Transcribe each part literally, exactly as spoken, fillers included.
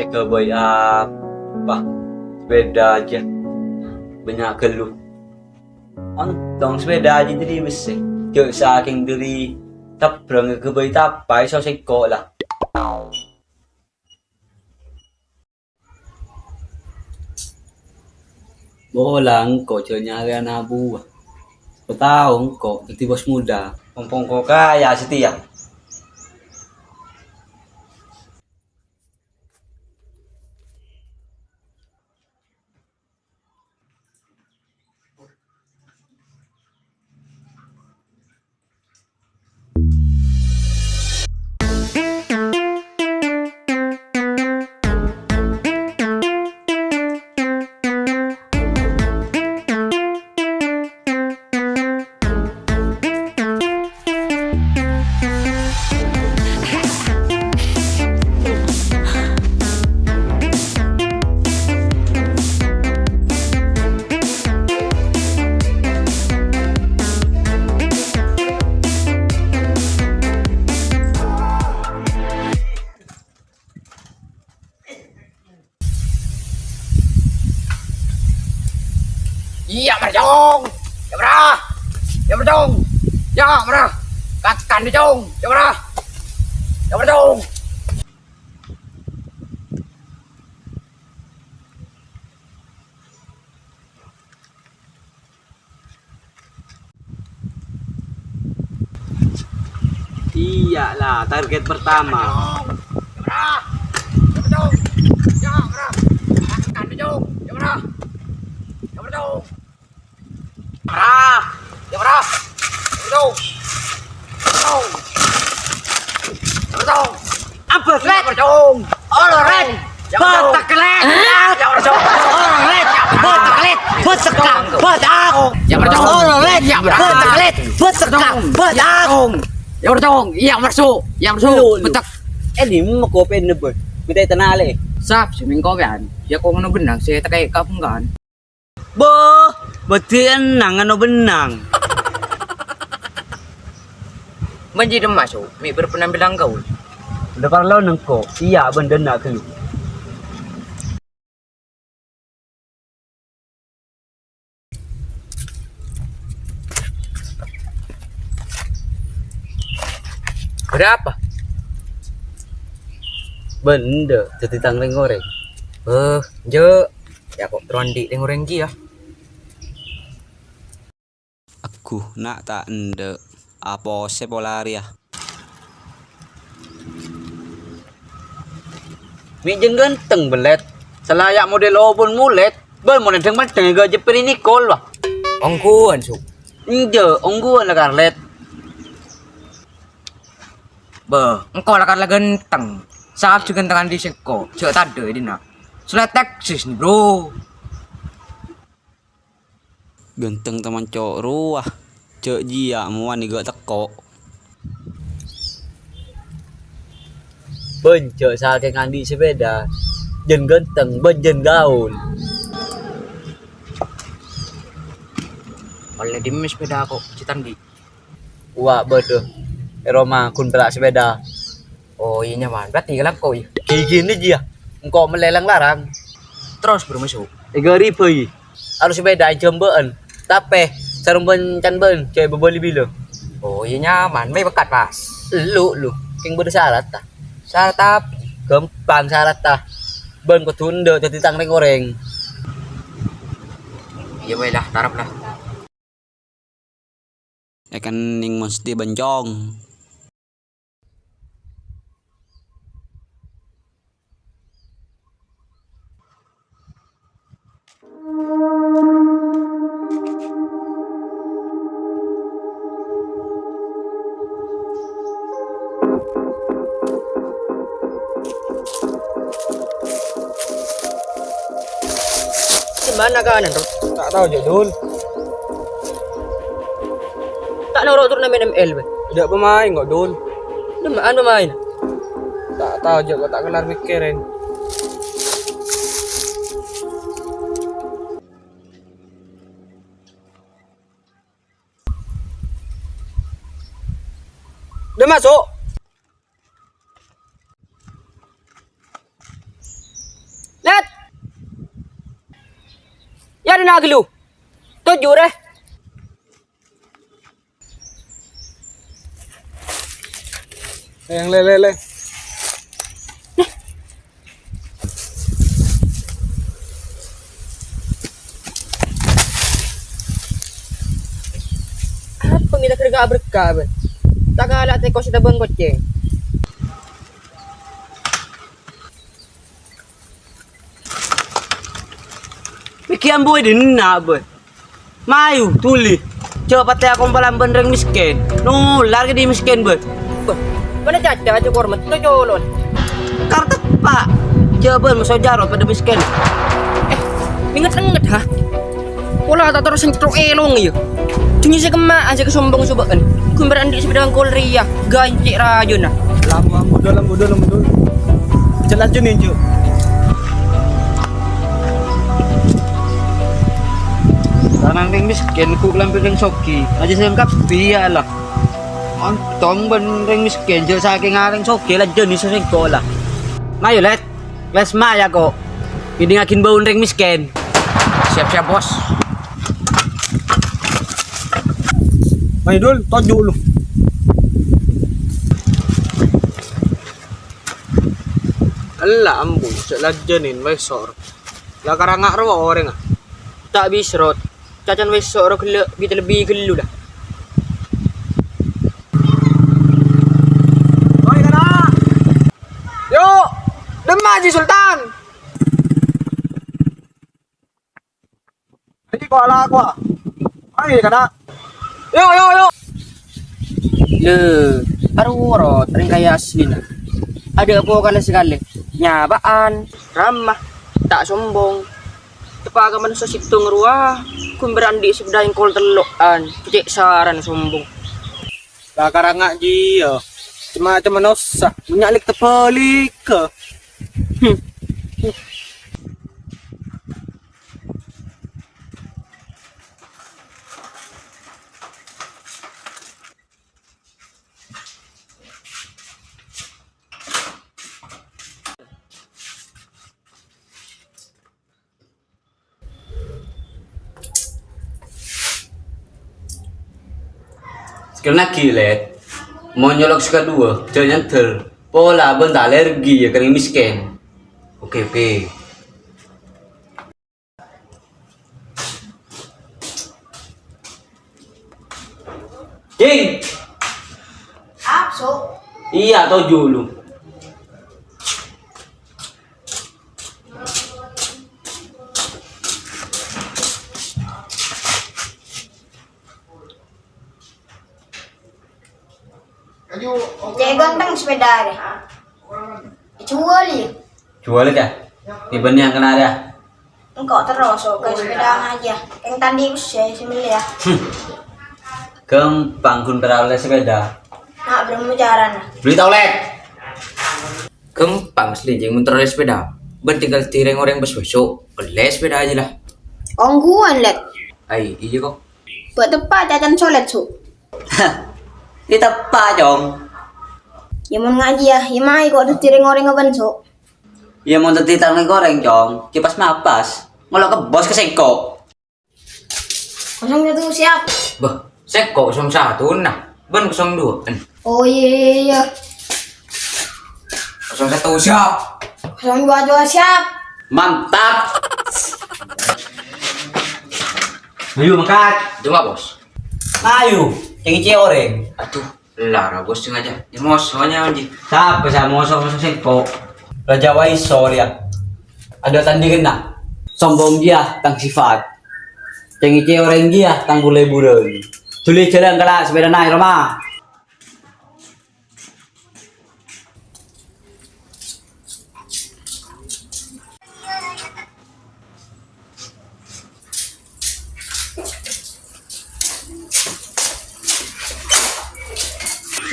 Èghâbây apa? Sepèda jâ bânnya' ghâllu. Ontong sepèda jâ dâri bessè. Jâ' sakèng dâri tabrâng èghâbây tapa èso sèngko' la. Mola engko' jâ' nyarè ana' buwâ. Sapa tao engko' dhâddhi bos muda. Pong-pong ko kaya satèya. Iyâ, mara, Cong. Iyâ, mara. Iyâ, mara, Cong. Iyâ, mara. Kakan, Cong. Iyâ, mara. Iyâ, mara, Cong. Iyâ la, target pertama. Abâs, Lèt. Olo, Lèt. Bâtak, Lèt. Olo, Lèt. Bâtak, Lèt. Bâtak, bâtak. Olo, Lèt. Bâtak, Lèt. Bâtak, bâtak. Iyâ, Cong. Iyâ, Cong. Iyâ, Cong. Bâtak. Lu, lu. Ènè moko pènè, Bos. Mènta ètènalè. Sap, sè mèngko' kan. Iyâ, kok ngono bennang sè tekka' ka bengkan. Boh, bâdhi ennang ano bennang. Bân jhi dhimma, Su, mè' berpenampilan gaul. Bâdâ parlo nengko, iyâ bân dânna' ghâllu. Berapa? Bân endâ' dhâddhi tang rèng-orèng. Eh, enjâ'. Iyâ, kok terro andi' rèng-orèng kèya. Agghu, na' ta' endâ'. Aposè pola rèya. Mè' jâng ghânteng, bân Lèt. Salaya' model opon molèt. Bân mon èdheng-mèdheng èghâjâ pèri Nikol, wa. Ongghuwân, Su. Enjâ', ongghuwân lakar, Lèt. Bâh, engko' lakar la ghânteng. Sap jâ ghânteng andi' sèngko', jâ' tadâ' è dinna'. Sè la teksis, nè, Bro. Ghânteng taman co' rowa, jâ' jiyâ mowan èghâ' tekko'. Bân jâ' sakèng andi' sepèda, jân ghânteng, bân jân gaul. Ollè dimma sepèda ko', cè' ta' andi'? Wa, bâdâ. È roma ghun pèra' sepèda. Oh, iyâ, nyaman. Berarti kalangkong, iyâ? Ghi-ghina jiyâ. Engko' mellè lang-larang. Terros, bârâmma, Su? Èghâri bhâi. Arowa sepèda èjhâmbâ'ân. Tapè, sareng bân can bân, jhâ' èbâbâli bilâ. Oh, iyâ, nyaman. Mè' bâkkat, pas. Lu, lu. Kèng bâdâ saratta. Sarat apa? Ghâmpang saratta. Bân kodhu endâ' dhâddhi tang rèng-orèng. Iyâ, bhâi, la, tarep, la. Èkennèng mon sè bân Cong. Mana kanan, Ro? Ta' tao, Jok, Dul. Ta' noro' turnamen M L, bâ? Adâ' pemain kok, Dul. Dimma pemain? Ta' tao, Jok, kok ta' kellar mikkèrè. Udah masuk? Let! Ya, dina gelu. Tujuh, reh. Yang le, le, le. Apa mita kerja berkah, bâ? Ta' kala teko sè tabâng kocèng. Mèkkè ambu è dinna', bâ. Mayu, dhuli. Jhâ' patè akompolan bân rèng mèskèn. Nolar ka dhi' mèskèn, bâ. Bâ, bâ'na caca aja kor metto colon. Kar teppa'. Jhâ' bân maso jârot padâ mèskèn. Eh, inget-inget, ha? Pola ta' terros sèngko' èlong, yâ. Dunnya sè kemma aja kasombong soba'an. Ghun bârâ' andi' sepeda engkol rèya, gancè' rajâna. Lambu, lambu, dol, lambu, dol, lambu, dol. Jelas jun, Inju. Tanang rèng mèskèn, ku kalambhi rèng soghi. Aja sè lengkap, biya' la. Ontong bân rèng mèskèn, jhâ' sakèng arèng soghi, la jân iso sèngko' la. Mayu, Lèt. Lès maya, ko'. Ngèdingngaghin bâuna rèng mèskèn. Siap-siap, Bos. Mayu, Dul, toju' lu. Ella, ambu, jhâ' lajânin, wes, sor. La karanga' rowa orèngnga. Ta' bisa, Rot. Cacan wes soro ghellâ' bi' lebbi ghellu la. Oi, kana'. Yo, dimma Ji Sultan. Iki kok ala aku, ah. Oi, kana'. Yo, yo, yo. Le, arowa, Rot, rèng kaya aslina. Adâ' apa kalè-sakalè? Nyabâ'ân. Ramah, ta' sombong. Teppa' ka manossa sèttong rowa, ghun bârâ' andi' sepeda engkol tello'an, cè' sarana sombong. La karanga' jiyâ, cem-macem manossa, mon nya' lèk tebâlika. Hmm. Sekali lagi, Lèt. Mon nyolok sè kaduwâ, jhâ' nyandher. Pola bân ta' alergi, yâ, ka rèng mèskèn. Oke, oke. Cing. Apa, Sok? Iyâ, toju' lu. Cè' ghânteng sepeda rè. Èjhuwâl, yâ? Jhuwâl, yâ? Ngèbânnè angkana rèya. Engko' terros, sok, ka sepeda ngajâ. Kèng tandhi pèssè, sè mellèya. Hmm. Ghâmpang ghun pèra' ollè sepeda. Na', bârâmma carana? Bâli tao, Lèt. Ghâmpang, sè lènjing mon terros ollè sepeda. Bân tinggal dhi rèng-orèng bâs-bâso', ollè sepeda jiyâ la. Ongghuwân, Lèt. Ai, iyâ, kok. Bâ' teppa' cacan solèt, Su. Hah, èteppa', Cong. Yâ, mon ngajhi, yâ, yâ mayu ko' dhâddhi rèng-orèng bân, Su. Yâ, mon dhâddhi rèng-orèng, Cong, cè' pas-mapas. Ngolok ka bos ka sèngko'. Kosong satu siap. Bâh, sèngko' kosong satu, nah. Bân kosong dua, en. Oh, iyâ, iyâ, iyâ. Kosong satu siap. Kosong dua juga siap. Mantap. Ayo, mangkat. Cuma, Bos. Ayo, cèngècè orèng. Aduh, lara, Bos, sengaja. Emosi, soalnya, Ji. Sapa sè emosi, emosi sèngko'? Raja Waiso, yâ. Adâ' tandhinganna. Sombong jiyâ, tang sifat. Cèngècè orèng jiyâ, tang bulâ-bulâ. Dhuli jhâlân kala' sepedana, Roma.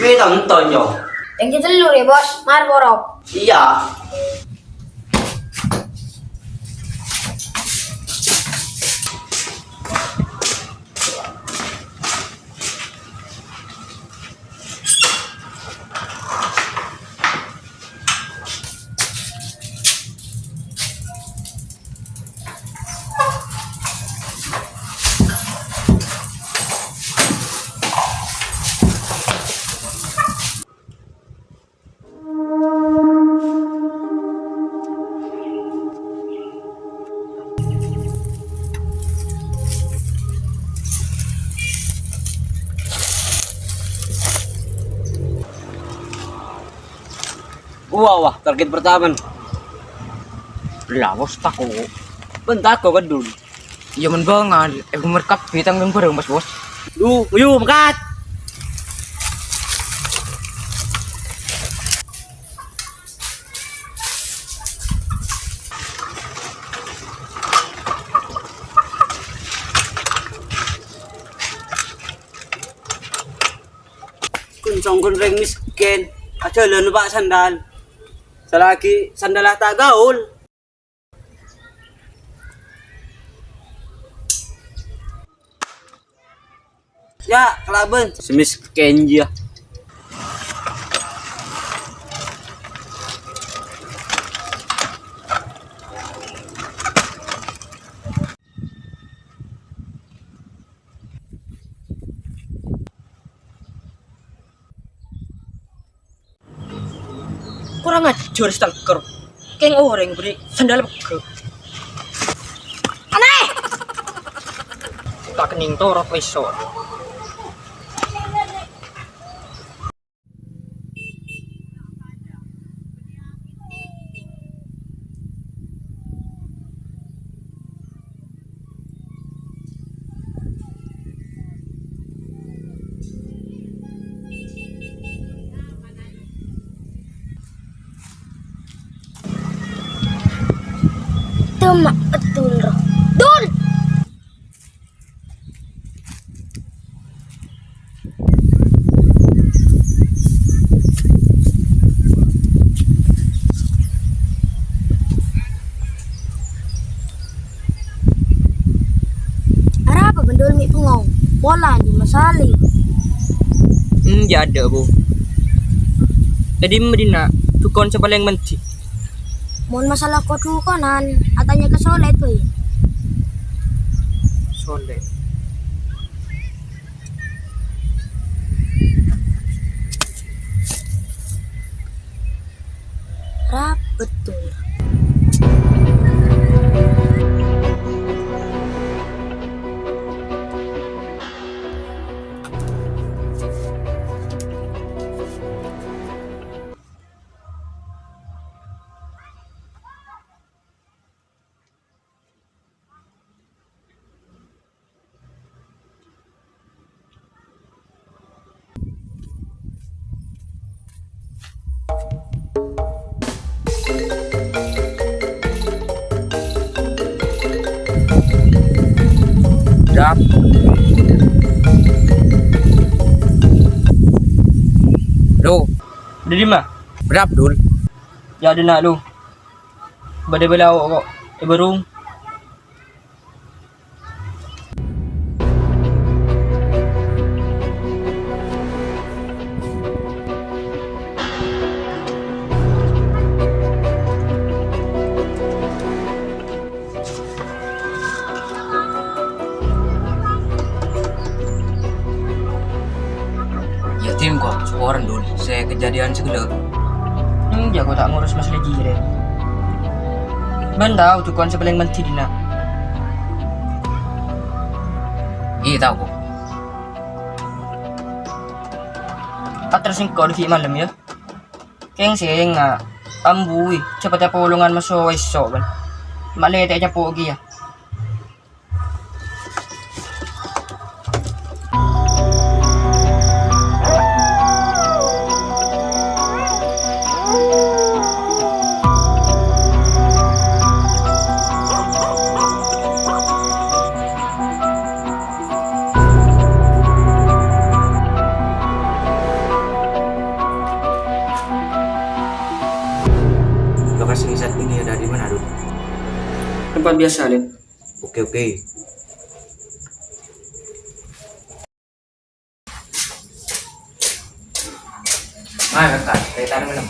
Pi tonton, yo. Yang katello rè, Bos. Mara, boro. Iyâ. Wah, wah, target pertama. Lah, bos, tako. Bân tako, Dul. Iyâ, mon bângal, è, bungèr kabbhi tangghung bhârâng, Bos, Bos. Yu, yu, mangkat. Ghun-songghun rèng mèskèn, ajhâlân pa' sandal. Salaghi sandalla ta' gaul. Yâ, kalabân. Sè mèskèn, yâ. Kurang ajhâr, setengker. Kèng orèng bâri' sandal pegghâ'. Anè! Ta' kennèng torot wèso. Temma' Dul, ro. Dul! Arapa bân Dul mè' bengong? Pola nè masalè. Hmm, jhâ' adâ', Bu. È dimma dinna' dukon sè palèng mendhi? Mon masalah kodukonan, atanya ka Soleh bhâi. Soleh. Rap betul. Berap. Lo. Dâri dimma? Berap, Dul. Yâ, dinna', Lo. Bâdâ bâlâo ko' è bârung. Yâ, tim, ko', saporana, Dul, sè kadhâddhiyân saghellâ'. Enjâ', ko' ta' ngurus masalah jârèya. Bân tao dukon sè palèng mendhi dinna'. Iyâ, tao, ko'. Ater sèngko' dhibi' malem, yâ. Kèng sènga', ambuwi, jhâ' patè polongan maso wèso, bân. Ma' lè ta' ècapo' kèya. Tempat biasa, Lin. Oke, oke. Ayo, Kak, kita minum.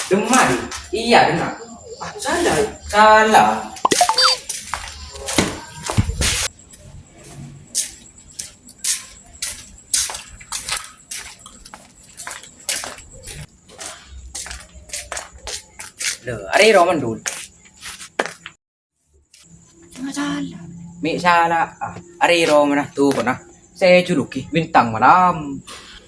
Demak. Iya, Demak. Ah, salah. Salah. Lho, arè ro mandhul. Sala. Mè' sala, ah, arè ro mana tu pernah. Sè juluki bintang malam.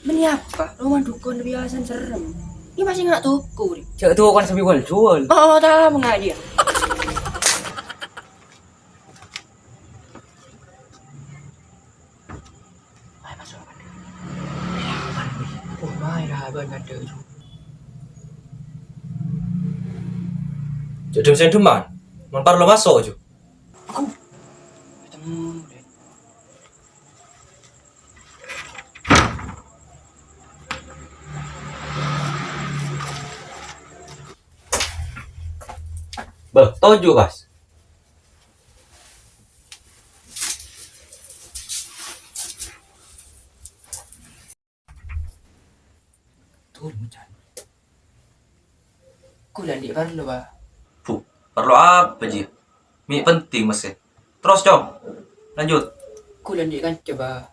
Bânnè apa? Roma dukon biasa serem. Ini masih nggak toko, Ri. Cek tu kan sambil jual. Oh, tahu mengaji. Ayo, masuk. Oh, mai lah, abang ada. Jodong sendum, Man. Mon parlo maso', Jo. Aku. Ketemu, deh. Bâh, toju', Bas. Turun, Chan. Kulâ andi' parlo, Bah. Bu, parlo apa, Ji? Mè' penting, Mas, ya. Terros, Cong. Lanjut. Kulâ andi' kanca, Bah.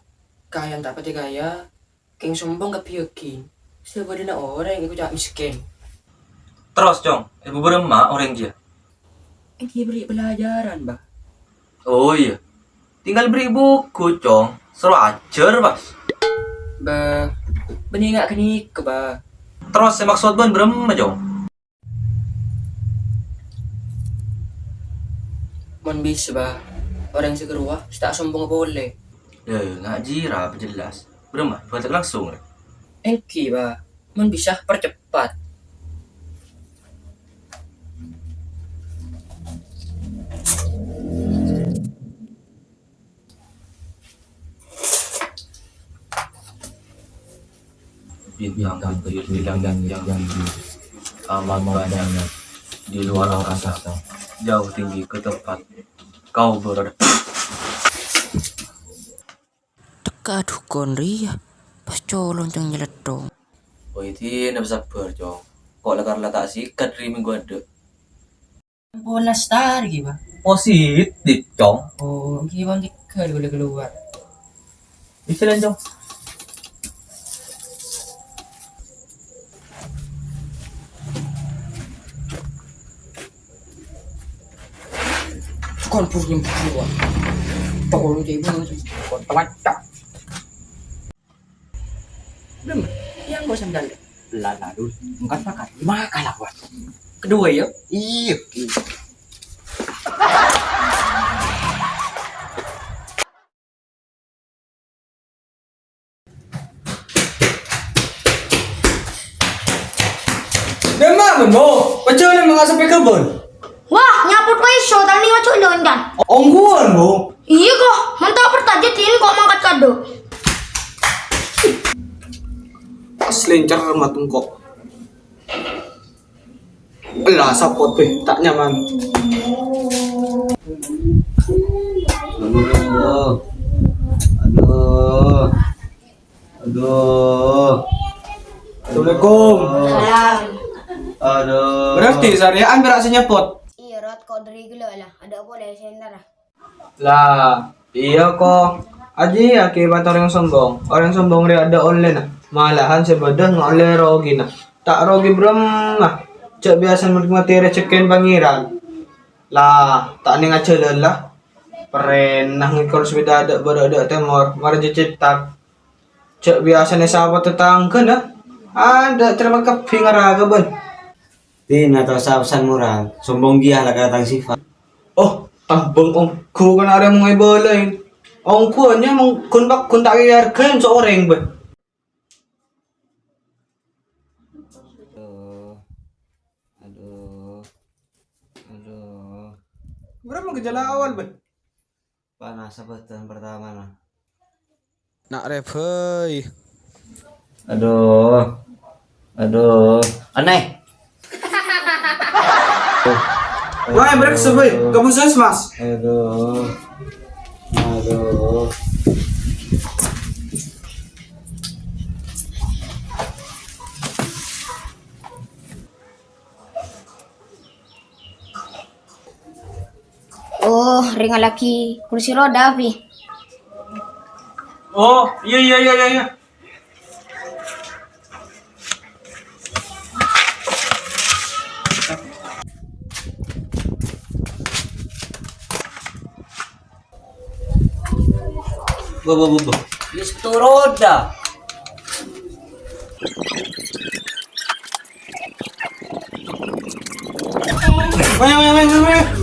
Kaya ta' patè kaya, kèng sombong kabbhi aghin. Sabâdâna orèng èkoca' mèskèn. Terros, Cong, èbu bârâmma orèng jiyâ? Èngghi bherri' pelajaran, Bah. Oh, iyâ. Tinggal bherri' buku, Cong. Soro ajhâr, Bas. Bah, bânnè nga' ghânèka, Bah. Terros sè maksod bâ'na bârâmma, Cong? Mon bisa, Bah, orèng sè karowa sè ta' sombong polè. Lè, nga' jiyâ ra apa jelas. Bârâmma, bâdâ langsung, rè? Èngghi, Bah. Mon bisa, percepat. Bintang terbilang yang tinggi, amat banyak di luar angkasa, jauh tinggi ke tempat kau berada. Tekka dukon rèya, pas colong cong nyelèttong. Oi, dinah sabbhâr, Cong. Ko' la karla ta' sikat rè mènggu adâ'. Ampon nastar ghi, Bang. Positif, Cong. Oh, ghi, Bang, tiga dulu keluar. Bisa, Cong. Kon pur nyembuh keluar. Tolong cek, Bang. Kon telat, Cong. Belum, yang gua sandal. Lah, lah, dul. Engkat makan. Makan lah, Bang. Kedua, ya? Iya. Dâ'emma, Bun, Bo? Pejjhâ' nèng mangka sampe' kebon. Wah, nyapo ko iso, tang ni ojo loncan. Ongghuwân, Bo. Iya, ko. Mantap pertajat ini kok mangkat kado. Pas lencer mat engko'. Elah, sapot, beh, ta' nyaman. Aduh. Aduh. Aduh. Assalamualaikum. Salam. Aduh. Berarti sarèyan pèra' sè nyapot? Iya, Rot, kok dari gelo lah. Ada apa lah, sebentar lah. Lah, iya, ko. Ajiyâ akibat orèng sombong. Orèng sombong rè adâ' ollèna. Malahan sè bâdâ ngaollè rogina. Ta' rogi bârâmma. Jhâ' biyasa menikmati rejhekkèna Pangèran. Lah, ta' nèng ajhâlân, lah. Pernah ngèkor sepeda adâ' bârâ' adâ' tèmor, marè jhâ' cètak. Jhâ' biyasana sapa tatangghâna. Adâ' terima kabbhi ngara ka bân. Dina ta' sapa san murang, sombong ghi' la ka tang sifat. Oh, tambâng ongghu kana arè mongè bâlâi. Ongghu nya mong ghun-pagghun ta' èarghâi so orèng, bân. Aduh. Aduh. Aduh. Bârâmma gejala awal, bân? Panas sabbhân pertama, nah. Nak rebhâi. Aduh. Aduh. Aneh. Wah, embrek sebui ke puskesmas. Aduh. Aduh. Oh, ringan lagi kursi roda, Pi. Oh, iya, iya, iya, iya, iya. Bo, bo, bo, bo. Wis tu roda. Ayo, ayo, ayo, ayo.